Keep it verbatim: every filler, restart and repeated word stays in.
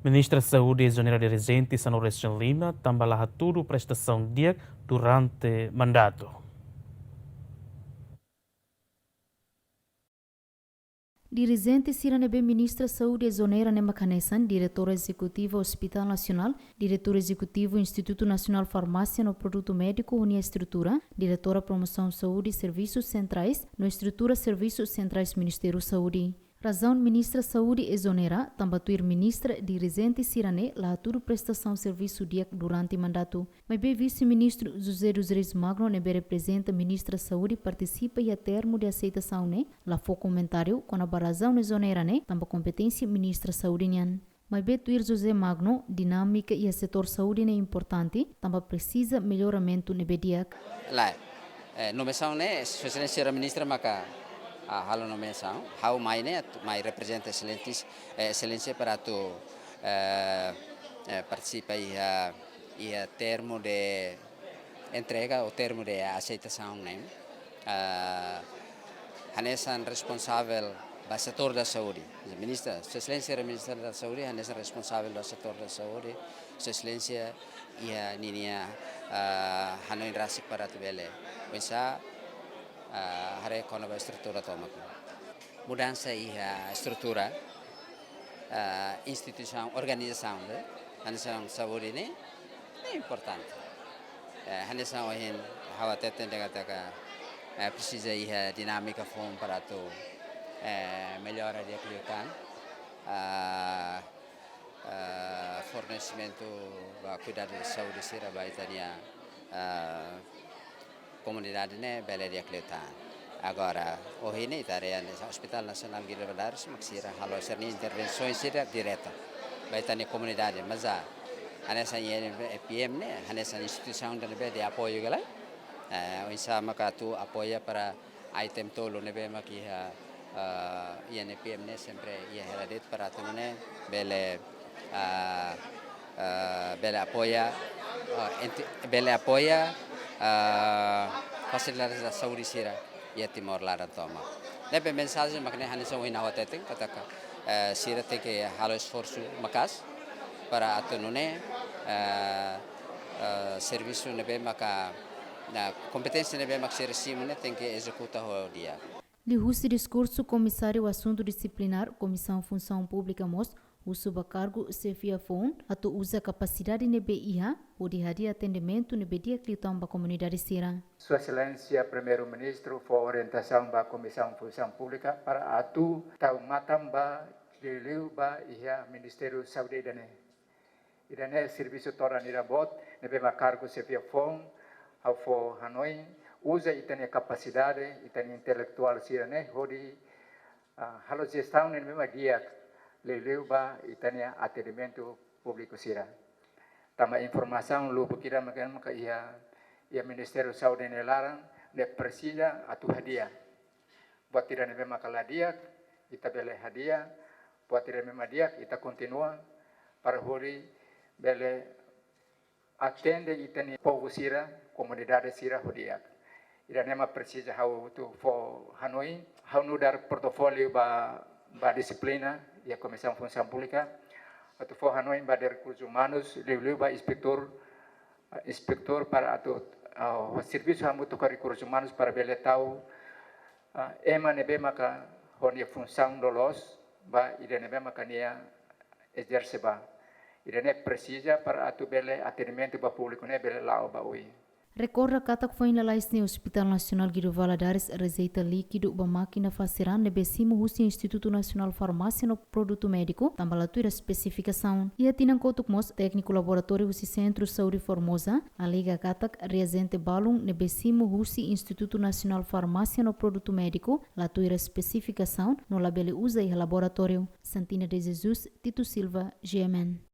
Ministra Saúde ezonera dirijente sanulu-resin-lima tanba la hatudu prestasaun di'ak durante mandatu. Dirijente sira ne'ebé Ministra Saúde ezonera ne'e mak hanesan Diretora Ezekutiva Hospital Nasionál, Diretora Ezekutiva Institutu Nasionál Farmásia no Produtu Médiku ho nia estrutura, Diretora Promosaun Saúde Servisus Sentrais no estrutura Servisus Sentrais Ministériu Saúde. Razaun Ministra Saúde ezonera tanba tuir ministra dirijente sira-ne'e la hatudu prestasaun servisu di'ak durante mandatu. Maibé Vise-Ministru José dos Reis Magno ne'ebé reprezenta Ministra Saúde partisipa iha termu de aseitasaun ne'e, la fó komentáriu kona-ba razaun ezonera ne'e tanba kompeténsia Ministra Saúde nian. Maibé tuir José Magno, dinámika iha setór saúde ne'e importante, tanba presiza melloramentu ne'ebé di'ak. Lae, eh, nomeasaun ne'e, Sua Exelénsia Ministra maka, ah, halo nomeasaun, ha'u mai ne'e, atu, mai reprezenta Exelentis, eh, Exelénsia para atu, eh, eh, partisipa iha, iha termu de entrega ou termu de aseitasaun ne'e. Ah, hanesan responsavel ba setór da saúde. Ministra, Sua Exelénsia Ministra da Saúde, hanesan responsavel ba setór da saúde. Sua Exelénsia iha ninia, ah, hanoin rasik para atu bele. Oinsá, ah, haree kona-ba estrutura tomak. Mudansa iha estrutura, ah, instituisaun, organizasaun, eh, hanesan saúde ne'e, ne'e importante. Eh, hanesan ohin ha'u hateten dehan katak, eh, presiza iha dinámika foun para atu, eh, mellora di'ak liután, ah, ah, fornesimentu ba kuidadu saúde sira ba ita-nia, ah, komunidade ne'e bele di'ak liután. Agora, ohin ne'e ita haree hanesan Hospital Nasionál Guido Valadares, mak sira halo sira-nia intervensaun sira direta ba ita-nia komunidade, mas, ah, hanesan I N P M ne'e, hanesan instituisaun ida ne'ebé de apoiu ka lae. Eh, oinsá maka atu apoia para item tolu ne'ebé mak iha, ah, I N P M ne'e sempre iha hela de'it para atu nune'e bele, ah, ah, bele apoia, ah, enti-, bele apoia, ah, fasilidade saúde sira iha Timor laran tomak. Ne'ebé mensajen mak ne'e hanesan ohin ha'u hateten katak, eh, sira tenke halo esforsu maka'as para atu nune'e, eh, eh, servisu ne'ebé maka, ah, kompeténsia ne'ebé mak sira simu ne'e tenke ezekuta ho di'ak. Liuhusi diskursu Komisáriu Asuntu Disiplinár Komisaun Funsaun Públika mós husu ba kargu xefia foun atu uza kapasidade ne'ebé iha hodi hadi'a atendimentu ne'ebé di'ak liután ba komunidade sira. Sua Exelénsia Primeiru-Ministru fó orientasaun ba Komisaun Funsaun Públika para atu tau matan ba liuliu ba iha Ministériu Saúde ida-ne'e. Ida-ne'e servisu todan ida boot ne'ebé mak kargu xefia foun, ha'u fó hanoin, uza ita-nia kapasidade, ita-nia intelektuál sira-ne'e hodi, ah, halo jestaun ne'ebé mak di'ak, liuliu ba ita-nia atendimentu públiku sira. Tanba informasaun lubuk ida maka, maka iha, iha Ministériu Saúde nia laran, ne'e presiza atu hadi'a. Buat ida ne'ebé maka la di'ak, ita bele hadi'a, buat ida ne'ebé mak di'ak, ita kontinua, para hodi bele atende ita-nia povu sira, komunidade sira ho di'ak. Ida-ne'e mak presiza ha'u atu fó hanoin, ha'u nu'udar portofóliu ba, ba disiplina, iha Komisaun Funsaun Públika, atu fó hanoin ba Diretór Rekursus Umanus, liuliu ba inspetór, inspetór para atu, ah, servisu hamutuk ho Rekursus Umanus para bele tau, ah, ema ne'ebé maka ho nia funsaun loloos ba ida ne'ebé maka nia ezerse ba. Ida-ne'e presiza para atu bele atendimentu ba públiku ne'e bele la'o ba oin. Rekorda katak foin lalais ne'e Hospital Nasionál Guido Valadares rejeita líkidu ba mákina fase raan ne'ebé simu husi Institutu Nasionál Farmásia no Produtu Médiku, tanba la tuir espesifikasaun. Iha tinan kotuk mós, tékniku laboratóriu husi Sentru Saúde Formosa alega katak reajente balun ne'ebé simu husi Institutu Nasionál Farmásia no Produtu Médiku la tuir espesifikasaun no labele uza iha laboratóriu. Santina de Jesus, Tito Silva, G M N.